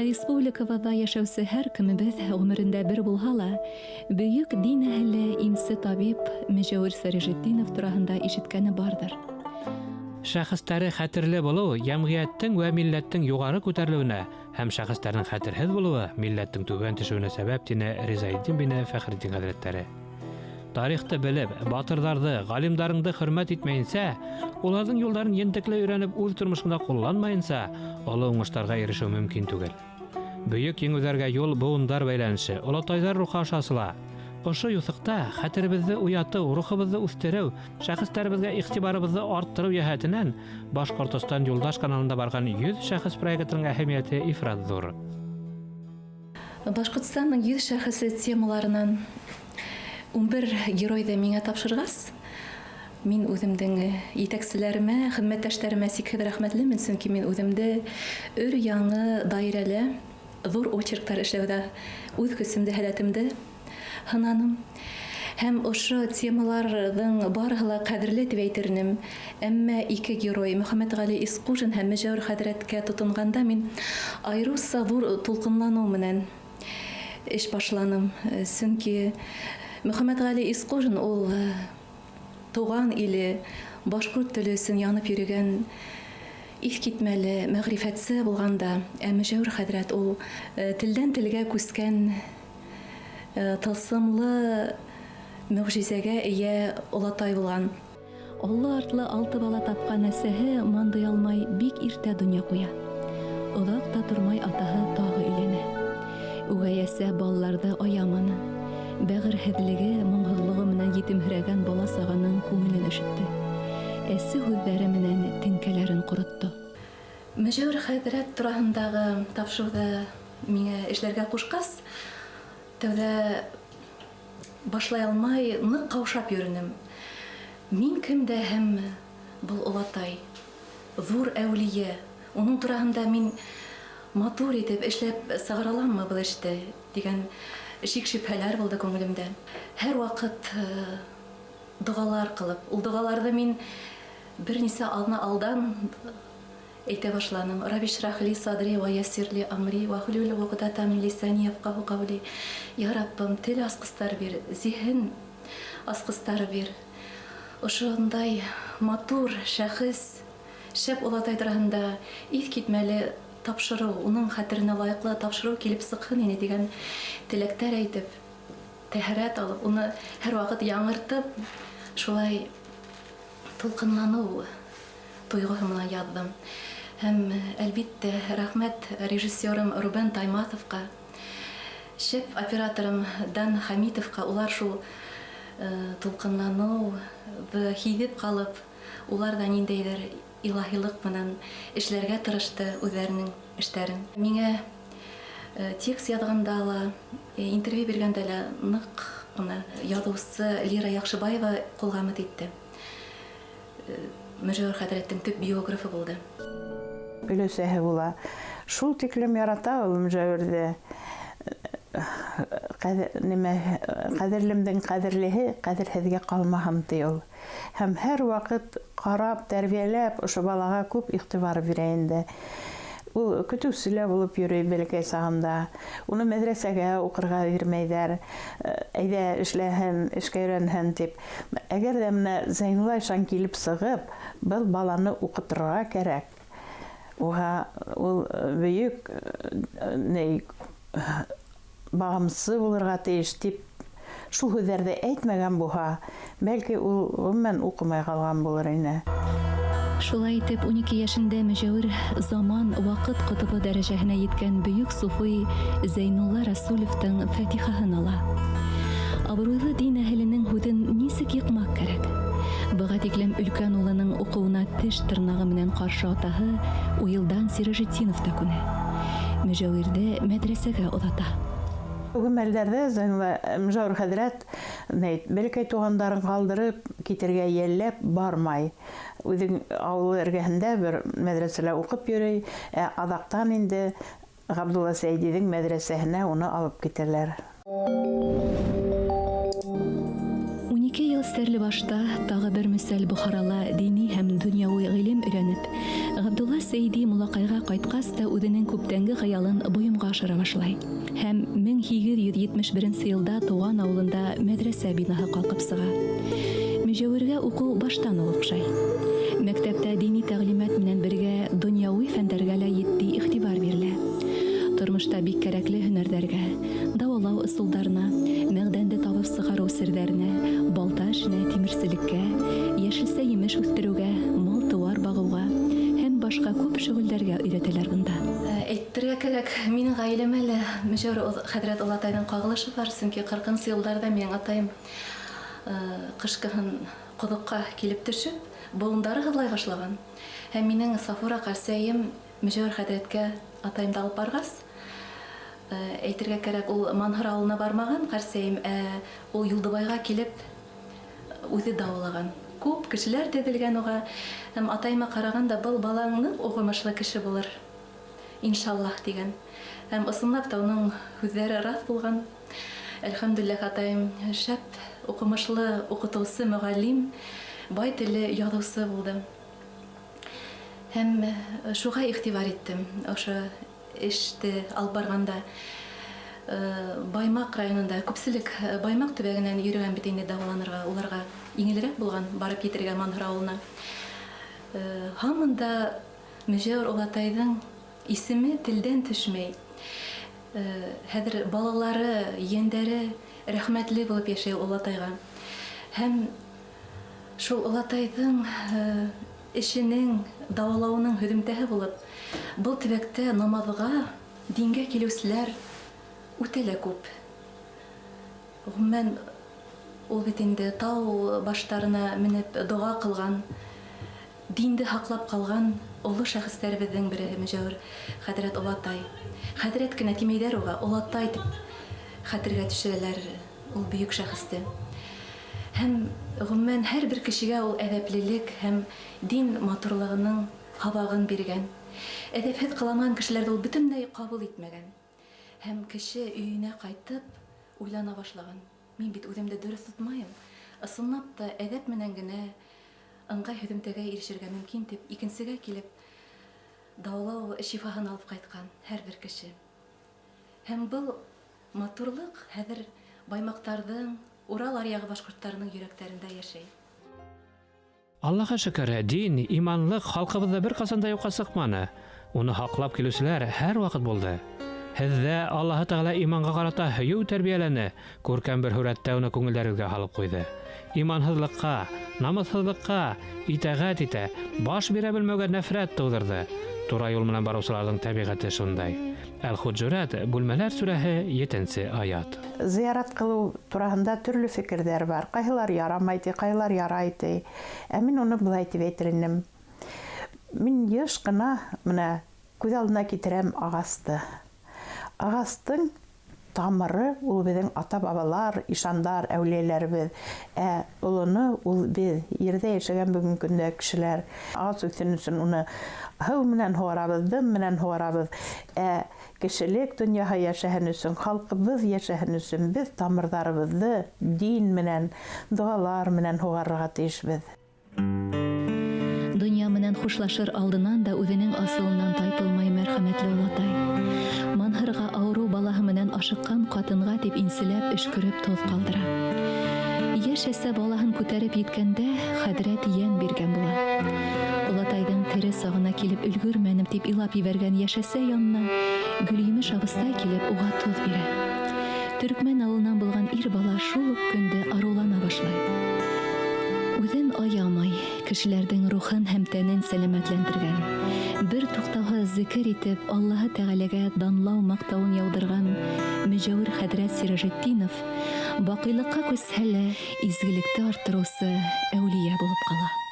Республикабыҙҙа йәшәүсе һәр кемебеҙ ғүмерендә бер булһа ла бөйөк дин әһеле, имсе табип Мөжәүир Сәрижетдинов тураһында ишеткәне барҙыр. Шәхестәре хәтерле булыу йәмғиәттең вә милләттең юғары күтәрелеүенә һәм шәхестәрҙең хәтерһеҙ булыуы милләттең түбән төшөүенә сәбәп, тине Ризаэтдин бине Фәхретдин хәҙрәттәре. Тарихты белеп, батырҙарҙы, ғалимдарыңды хөрмәт итмәйенсә, уларҙың юлдарын ентекле өйрәнеп үҙ тормошоңда ҡулланмайынса, оло уңыштарға ирешеү мөмкин түгел. Бөйөк еңеүҙәргә юл быуындар бәйләнеше, олатайҙар рухы аша асыла. Ошо юҫыҡта хәтеребеҙҙе уятыу, рухыбыҙҙы үҫтереү, шәхестәребеҙгә иғтибарыбыҙҙы арттырыу йәһәтенән Башҡортостан Юлдаш каналында барған 100 шәхес проектының әһәмиәте ифрат ҙур. Башҡортостандың 100 шәхесе темаларынан 11 геройҙы миңә тапшырғас, мин үҙемдең етәкселәремә, хеҙмәттәштәремә сикһеҙ рәхмәтлемен, сөнки мин үҙемде өр яңы даирәлә ҙур очерктар эшләүҙә үҙ көсөмдө, һәләтемде һынаным. Һәм ошо темаларҙың барыһы ла ҡәҙерле тип әйтер инем. Әммә ике герой Мөхәммәтғәли Исҡужин һәм Мөжәүер хәҙрәткә тотонғанда мин айырыуса ҙур тулҡынланыу менән эш башланым. Сөнки Мөхәммәтғәли Исҡужин ул тыуған иле, башҡорт теле өсөн янып йөрөгән иҫ китмәле мәғрифәтсе булғанда, ә Мөжәүер хәҙрәт ул телдән телгә күскән тылсымлы мөғжизәгә эйә олатай булған. Аллы артлы алты бала тапҡан әсәһе мандый алмай бик иртә донъя ҡуя. Оҙаҡ та тормай атаһы тағы өйләнә. Үгәй әсә балаларҙы аяманы. Бәғерһеҙлеге, моңһоҙлоғо менән етемһерәгән бала сағаның күңелен өшөттө. Әсе һүҙҙәре менән теңкәләрен ҡоротто. Мөжәүер хәҙрәт тураһындағы тапшырыуҙы миңә эшләргә ҡушҡас, тәүҙә башлай алмай ныҡ ҡаушап йөрөнөм. Мин кем дә һәм был олатай, ҙур әүлиә, уның тураһында мин матур итеп эшләп сығара аламмы был эште тигән шик-шөбһәләр булды күңелемдә. Һәр ваҡыт доғалар ҡылып, ул доғаларҙы мин бер нисә аҙна алдан әйтә башланым. Рабби шрах ли садри ва яссир ли амри ва хлюл уҡдата мин лисани яфҡаһу ҡаули. Я Раббым, тел асҡыстары бир, зиһен асҡыстары бир. Ошондай матур шәхес, шәп олатай тураһында иҫ китмәле тапшырыу, уның хәтеренә лайыҡлы тапшырыу килеп сыҡһын ине тигән теләктәр әйтеп, тәһәрәт алып, уны һәр ваҡыт яңыртып, шулай тулҡынланыу тойғоһо менән яҙҙым. Һәм, әлбиттә, рәхмәт режиссерым Рубен Тайматовҡа, шәп операторым Дан Хәмитовҡа, улар шул тулҡынланыуҙы һиҙеп ҡалып, улар ҙа ниндәйҙер илаһилыҡ менән эшләргә тырышты үҙҙәренең эштәрен. Миңә текст яҙғанда ла, интервью биргәндә лә ныҡ ҡына яҙыусы Лира Яҡшыбаева ҡулғамыт итте. Мөжәүер хәҙрәттең төп биографы булды. Өләсәһе була. Шул тиклем ярата ул Мөжәүерҙе. Нимә, ҡәҙерлемдең ҡәҙерлеһе ҡәҙерһеҙгә ҡалмаһын, ти ул. Һәм һәр ваҡыт ҡарап, тәрбиәләп, ошо балаға күп иғтибар бирә инде. Ул көтөүсе лә булып йөрөй бәләкәй сағында. Уны мәҙрәсәгә уҡырға бирмәйҙәр. Әйҙә эшләһен, эшкә өйрәнһен тип. Әгәр ҙә менә Зәйнулла ишан килеп сығып, был баланы уҡытырға кәрәк. Уға ул бөйөк ни бағымсы булырға тейеш тип шул һүҙҙәрҙе әйтмәгән булһа, бәлки ул ғөмүмән уҡымай ҡалған булыр ине. Шулай итеп, 12 йәшендә Мөжәүер заман ваҡыт ҡотобо дәрәжәһенә еткән бөйөк суфый Зәйнулла Расулевтың фатихаһын ала. Абруйлы дин әһеленең һүҙен нисек йыҡмаҡ кәрәк? Быға тиклем өлкән улының уҡыуына теш тырнағы менән ҡаршы атаһы Уйылдан Сиражетдинов та күнә. Мөжәүерҙе мәҙрәсәгә оҙата. Бөгөн мәлдәрҙә Зәйнулла Мөжәүер хәҙрәт бәләкәй туғандарын ҡалдырып китергә йәлләп бармай. Үҙең ауылы эргәһендә бер мәҙрәсәлә уҡып йөрөй, ә аҙаҡтан инде Ғабдулла Сәйдиҙең мәҙрәсәһенә уны алып китәләр. Ике ел Стәрлебашта, тағы бер мөсәл Бохарала дини һәм дөньяуи ғилем өйрәнеп, Ғабдулла Сәйди Муллаҡайға ҡайтҡас та үҙенең күптәнге хыялын бойомға ашыра башлай. Һәм 1871 нче елда туған ауылында мәҙрәсә бинаһы ҡалҡып сыға. Мөҗәвиргә уҡыу баштан ук оҡшай. Мәктәптә дини тәгълимат менән бергә дөньяуи фәндәргә лә етди игътибар бирелә. Тормошта бик кәрәкле һөнәрҙәргә, дауалау ысулдарына, мәғдәнде табып сығарыу серҙәренә, балта эшенә, тимерселеккә, йәшелсә-емеш үҫтереүгә, мал-тыуар бағыуға һәм башҡа күп шөгыльдәргә өйрәтәләр бында. Әйтергә кәрәк, минең ғаиләмә лә Мөҗәвир хәҙрәт олатайҙың ҡағылышы бар, сөнки қырҡынсы йылдарҙа минең атайым ҡышкыһын ҡоҙоҡҡа килеп төшөп, болондары һыҙлай башлаған. Һәм минең Сафура ҡәрсәйем Мөҗәвир хәҙрәткә атайымды алып барғас, әйтергә кәрәк, ул Манһыр ауылына бармаған ҡәрсәйем, ә ул Юлдыбайға килеп үҙе дауалаған. Күп кешеләр теҙелгән уға. Һәм атайыма ҡараған да, был балаң ныҡ уҡымышлы кеше булыр, иншаллаһ, тигән. Һәм ысынлап та уның һүҙҙәре раҫ булған. Әлхәмдүлилләһ, атайым шәп уҡымышлы уҡытыусы, мөғәллим, бай телле яҙыусы булды. Һәм шуға иғтибар иттем ошо эште алып барғанда. Баймаҡ районында күпселек Баймаҡ төбәгенән йөрөгән бит инде дауаланырға, уларға еңелерәк булған барып етергә Манһыр ауылына. Һаман да Мөҗәвир олатайҙың исеме телдән төшмәй. Хәҙер балалары, ейәндәре рәхмәтле булып йәшәй олатайға. Һәм шул олатайҙың эшенең, дауалауының һөҙөмтәһе булып, был төбәктә намаҙға, дингә килеүселәр үтә лә күп. Ғөмүмән, ул бит инде тау баштарына менеп доға ҡылған, динде һаҡлап ҡалған оло шәхестәребеҙҙең береһе Мөҗәвир хәҙрәт олатай. Хәҙрәт кенә тимәйҙәр уға, олатай тип хәтергә төшөрәләр ул бөйөк шәхесте. Һәм ғөмүмән һәр бер кешегә ул әҙәплелек һәм дин матурлығының һабағын биргән. Әҙәпһеҙ ҡыланған кешеләрҙе ул бөтөнләй ҡабул итмәгән. Һәм кеше өйөнә ҡайтып уйлана башлаған. Мин бит үҙемде дөрөҫ тотмайым. Ысынлап та әҙәп менән генә ыңғай һөҙөмтәгә ирешергә мөмкин тип икенсегә килеп дауалау шифаһын алып ҡайтҡан һәр бер кеше. Һәм был матурлыҡ хәҙер баймаҡтарҙың, Урал аръяғы башҡорттарының йөрәктәрендә йәшәй. Аллаға шөкөр, дин, иманлыҡ халҡыбыҙҙа бер ҡасан да юҡҡа сыҡманы. Уны һаҡлап килеүселәр һәр ваҡыт булды. Һеҙҙә Аллаһы Тәғәлә иманға ҡарата һөйөү тәрбиәләне, күркәм бер һүрәттә уны күңелдәрегеҙгә һалып ҡуйҙы. Иманһыҙлыҡҡа, намыҫһыҙлыҡҡа итәғәт итә, баш бирә белмәүгә нәфрәт тыуҙырҙы. Тура юл менән барыусыларҙың тәбиғәте шундай. Әл-Худжурат, Бүлмәләр сүрәһе, 7-нсе аят. Зыярат ҡылыу тураһында төрлө фекерҙәр бар. Ҡайһылар ярамай ти, ҡайһылар ярай ти. Ә мин уны былай тип әйтер инем. Мин йыш ҡына бына күҙ алдына китерәм ағасты. Ағастың тамыры ул беҙҙең ата-бабалар, ишандар, әүлиәләребеҙ. Ә олоно ул беҙ, ерҙә йәшәгән бөгөнгө көндә кешеләр. Ағас үҫһен өсөн уны һыу менән һуғарабыҙ, дым менән һуғарабыҙ. Ә кешелек донъяһы йәшәһен өсөн, халҡыбыҙ йәшәһен өсөн беҙ тамырҙарыбыҙҙы дин менән, доғалар менән һуғарырға тейешбеҙ. Донъя менән хушлашыр алдынан да үҙенең асылынан тайпылмай мәрхәмәтле олатай. Манһырға ауырыу балаһы менән ашыҡҡан ҡатынға тип инселәп өшкөрөп тоҙ ҡалдыра. Йәш әсә балаһын күтәреп еткәндә хәҙрәт йән биргән була. Олатайҙың тере сағына килеп өлгөрмәнем тип илап ебәргән йәш әсә янына Гөлйемеш абыстай килеп уға тоҙ бирә. Төркмән ауылынан булған ир бала шул уҡ көндө арыулана башлай. Үҙен аямай, кешеләрҙең рухын һәм тәнен сәләмәтләндергән, бер туҡтауһыҙ зикер итеп Аллаһы Тәғәләгә данлау маҡтауын яуҙырған Мөҗәүир хәҙрәт Сиражетдинов баҡыйлыҡҡа күсһә лә изгелекте арттырыусы әүлиә булып ҡала.